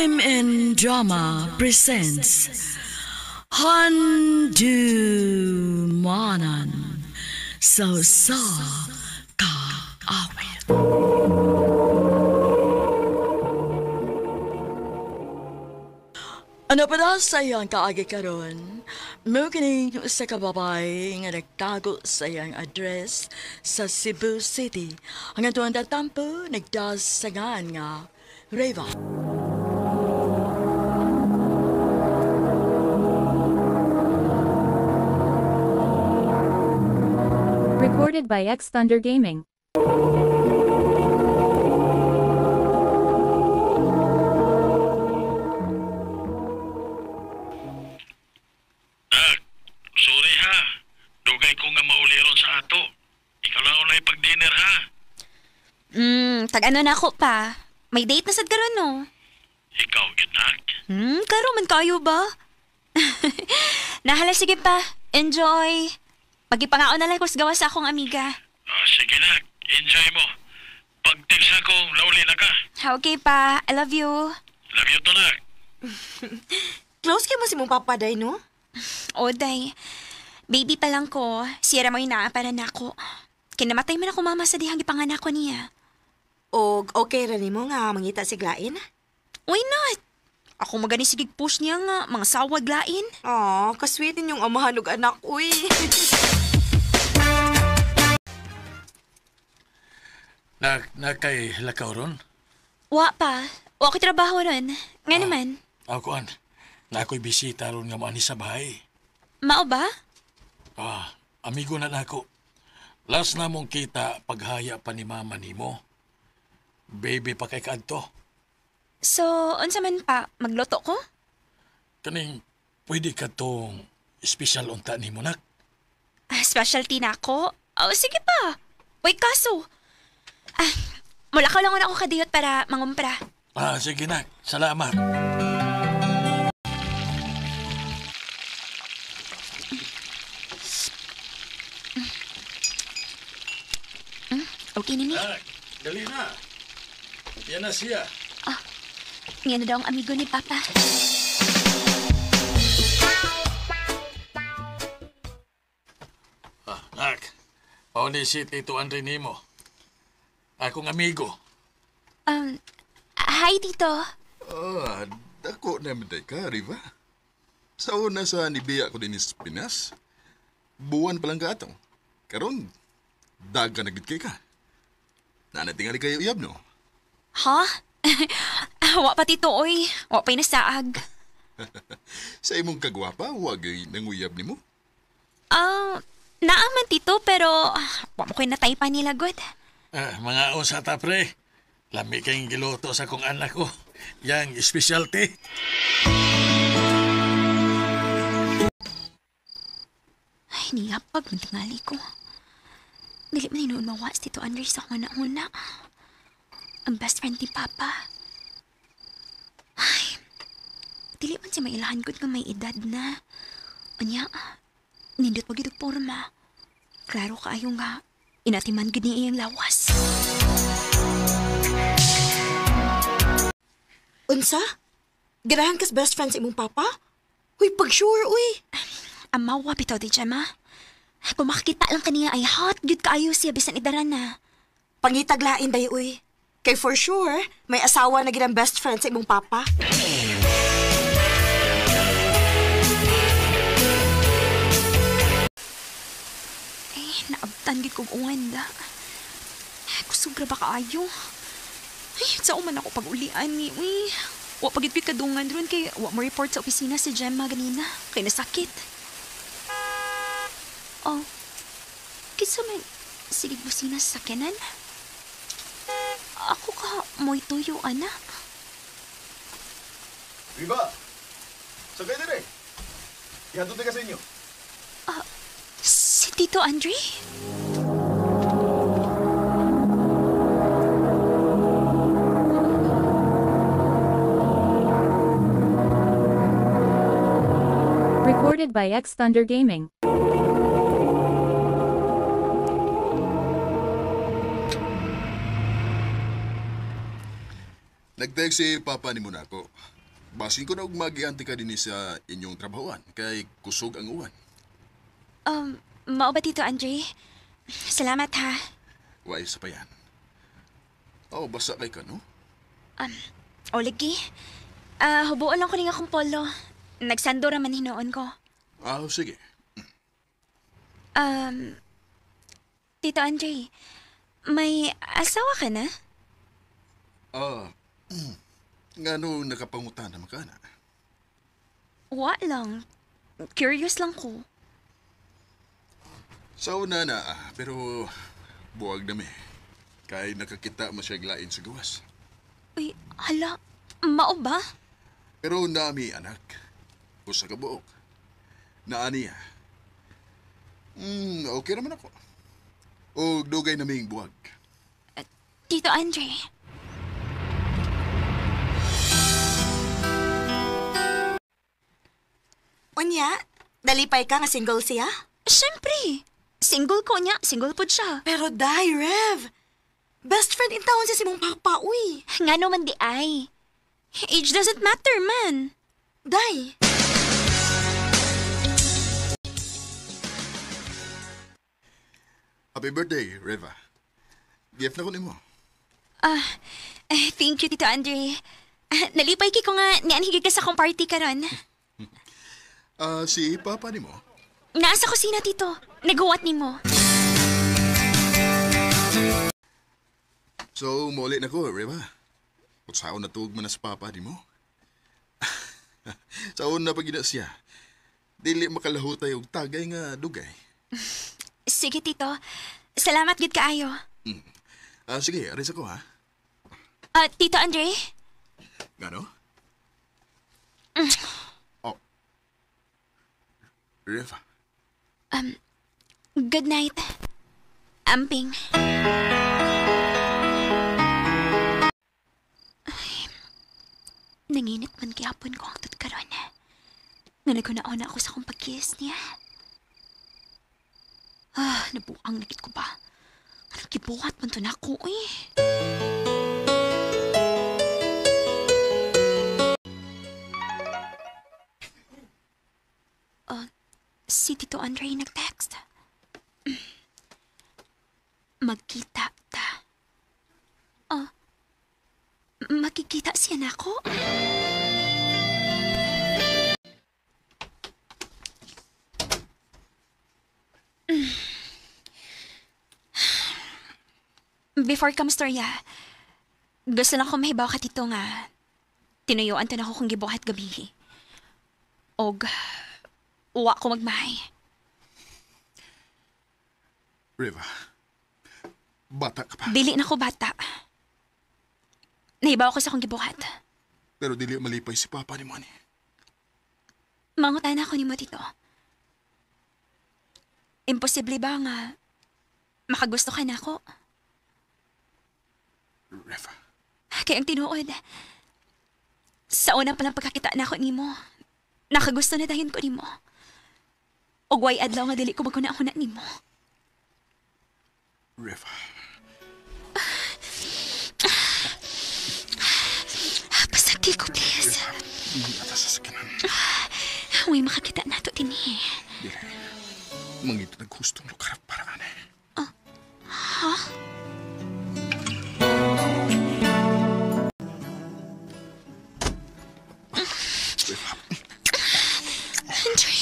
MN Drama presents Handumanan sa Usa Ka Awit. Ano pa na sa iyang kaagi karon? Mao kining usa ka babae nga nagtago sa iyang address sa Cebu City. Ang atuang tatampo nagdasangan nga Reva. Recorded by X Thunder Gaming. Nak, sorry ha. Dugay ko nga mauliron sa ato. Ikaw lang unay pag-dinner ha. Tag-ano na ako pa. May date na sad karon no. Ikaw gyud nak. Klaro man kayo ba? Nahala sige pa. Enjoy. Pagipangaon na lang ko sa gawas sa akong amiga. Sige nak, enjoy mo. Pag-text ako, lauli na ka. Okay pa. I love you. Love you to nak. Close kay mo si mong papa, day, no? O, day. Baby pa lang ko, sira mo inaa para nako. Kinamatay man ako mama sa dihang gipanganak ko niya. Og okay ra nimo nga mangita si Glain? Why not? Ako magani sige push niya nga, mga sawag lain. Aw, kasweet ninyong amahan og anak, uy. Na kay lakaw ron? Wa pa. Wa ko'y trabaho ron. Nga naman. Ako an. Na ako'y bisita ron nga moani sa bahay. Mao ba? Amigo na nako. Last na mong kita paghaya pa ni mama nimo. Baby pa kay kaadto. So, unsa man pa, magluto ko? Kaning pwede ka tong special unta nimo nak. Specialty na ako? Oh, sige pa. Uy, kaso. Mula ka lang ako kadiyot para mangumpra. Sige nak. Salamat. Okay nini. Nak, dali na. Yan na siya. Yan na daw ang amigo ni Papa. Nak, pauni si Tito Andre nimo. Akong amigo. Hi, Tito. Dako na man ka, Riva. Sa una sa nibiya ko din sa Pinas, buwan pa lang ka atong. Karon, daga na gid kay ka. Nanatingali kayo uyab, no? Ha? Wa pa, Tito, oy. Wa pa'y nasaag. Sa imong kagwapa, wag ay nanguyab nimo? Naaman, Tito, pero wa mo ko'y natay pa nila, good. Mga unsa ta, pre. Lami kayong giluto sa kong anak ko. Yang specialty. Ay, niyapag, mantingali ko. Dili man hinuon mawa si Tito Andre sa akong una-una. Ang best friend ni Papa. Ay, dili man siya mailahan ko nga may edad na. Unya, nindot pag itong porma. Klaro kaayo nga, inatiman gud niya iyang lawas. Unsa? Ganahan kas best friend sa imong papa? Uy, pag-sure, uy. Amawa bitaw di Gemma. Kung makakita lang kaniya ay hot gyud kaayo siya bisan idaran na. Pangitaglain day, uy. Kay for sure, may asawa na gid ang best friend sa imong papa. Eh, naabtan gid kog uwan da. Kusog ra ba kaayo? Ay, sa man ako pag-ulian ni, uy. Wa pa gid ko'y kadungan ron kay wa mo report sa opisina si Gemma ganina. Kay nasakit. Oh, kinsa man sige busina sa sakyanan? Ako ka mo'y tuyo, anak. Riva! Sakay dire! Ihatod ka sa inyo. Si Tito Andre? Recorded by X Thunder Gaming. Nag-text si Papa ni Monaco. Basin ko na og magianti ka dinhi sa inyong trabahoan kay kusog ang uwan. Mao ba, Tito Andre? Salamat ha. Way sa pa yan. Oh, basa kay ka, no? O lagi. Hubuon lang ko ning akong polo. Nagsando ra man hinuon ko. Ah, sige. Tito Andre, may asawa ka na? Ah, ngano nakapangutan na makana? Wa lang. Curious lang ko. Sa una na, pero buwag na mi. Kay nakakita mo siya lain sa gawas. Uy, hala. Mao ba? Pero nami, anak. Usa ka buok. Naa niya. Okay naman ako. O dugay naming buwag. Tito Andre. Unya, dalipay ka nga single siya? Siyempre. Single ko niya. Single pod siya. Pero day, Rev. Best friend in town siya si mong papa, uy. Ngano man di ay. Age doesn't matter, man. Day. Happy birthday, Reva. Gift na ko nimo. Eh, thank you, Tito Andre. Nalipay kay ko nga nianhigig ka sa akong party karon. Si papa nimo? Naa sa kusina, Tito. Naguwat nimo. So, mauli na ko, Reva. Kung na tuog man na sa papa nimo. Sa una pag gina siya, dili makalahutay og tagay nga dugay. Sige, Tito. Salamat gid kaayo. Sige, aris ako ha. Tito Andre? Ngano? Oh. Reva. Good night. Amping. Ay, nanginit man gihapon ko ang karon. Nga naguna-una ako sa akong pag-kiss niya. Ah, nabuang na gid ko ba? Anong gibuhat man to nako eh? Si Tito Andre nag-text. Magkita ta. Oh, makikita siya nako? Before ka mastorya, gusto lang ko mahibaw ka, Tito, nga tinuyuan to na ako kung gibuhat gabi. Og, uwa ko magmahay. Reva. Bata ka pa. Dili na ko bata. Nahibaw ko sa akong gibuhat. Pero dili malipay si papa nimo ani. Mangutana ko nimo, Tito. Imposible ba nga makagusto ka na ako? Reva. Kaya ang tinuod, sa una palang pagkakita na ako nimo, nakagusto na dayon ko nimo. Og way adlaw nga dili ko maguna-una nimo. Reva. Pasagdi ko, please. Ata sa sakyanan. Way makakita nato dinhi. Dili. Mangita nagkustong lugar para ani. Ha? Reva. Andre.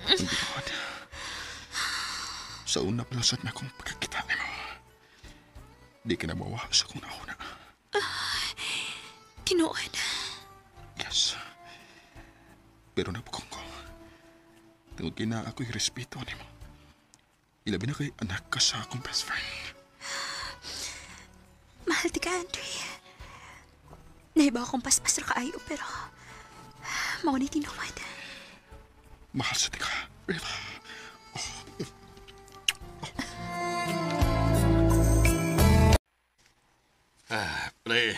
Ang tinuod. Sa una pa lang sad na akong pagkakita nimo. Di ka na mawa sa akong nauna. Tinuod. Yes. Pero napukong ko. Tungod kay na ako'y respeto nimo. Ilabi na kay anak ka sa akong best friend. Mahal ti ka, Andre. Nahibaw akong paspas ra kaayo, pero mao ni tinuod. Mahal sa tika, Reva. Ah, pre,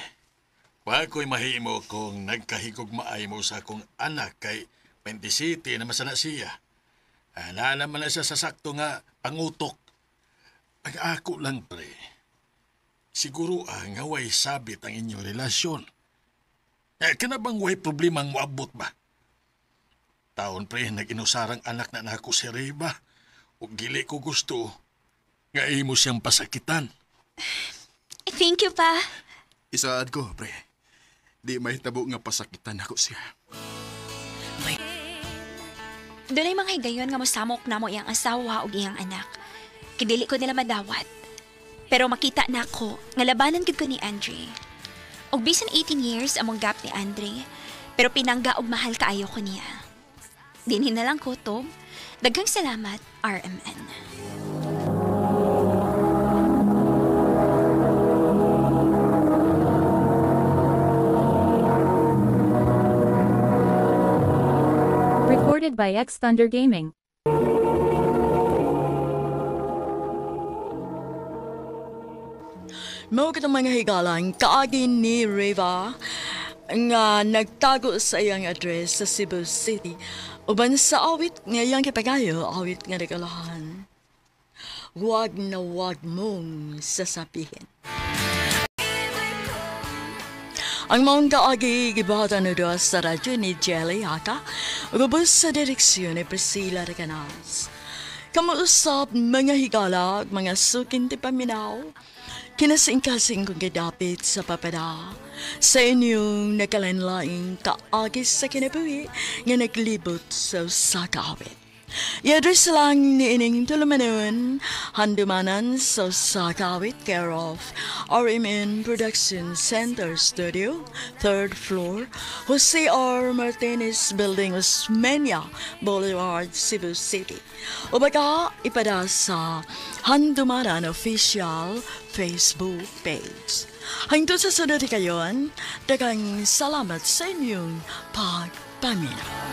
wa ko'y mahimo kung nagkahigugmaay mo sa akong anak kay 27 na masana siya. Ah, naa naman na siya sa sakto nga pangutok. Ang ako lang, pre. Siguro nga way sabit ang inyong relasyon. Eh, kana bang way problema ang moabot ba? Taon pre, nag-inusarang anak na nako si Reba. Ug dili ko gusto nga imo siyang pasakitan. Thank you, pa. Isaad ko, pre. Di mahitabo nga pasakitan ako siya. Dunay mga higayon nga mosamok namo iyang asawa ug iyang anak. Kidili ko nila madawat. Pero makita nako nga labanan gid ko ni Andre. Og bisan 18 years among gap ni Andre, pero pinangga og mahal kaayo ko niya. Dinhi na lang ko to. Daghang salamat, RMN. Recorded by X Thunder Gaming. Mao kitang mga higalang kaagi ni Reva nga nagtago sa iyang address sa Cebu City uban sa awit nga iyang kipagayo, awit nga nagalahan. Wag na wag mong sasabihin. Ang maong kaagi gibuhatan na doon sa radyo ni Jelly Haka, ubos sa direksyon ni Priscilla Recanas. Kamuusap mga higala, mga sukin ti paminaw, kinasingkasing kong gidapit sa papada, sa inyong nakalanlaing kaagi sa kinabuhi nga naglibot sa usa ka awit. I-address lang ni ining tulumanon, handumanan sa usa ka awit, care of RMN Production Center Studio, 3rd floor, Jose R. Martinez Building, Osmeña Boulevard, Cebu City. O baka ipada sa Handumanan Official Facebook page. Hangtod sa sunod kayon, daghang salamat sa inyong pagpaminaw.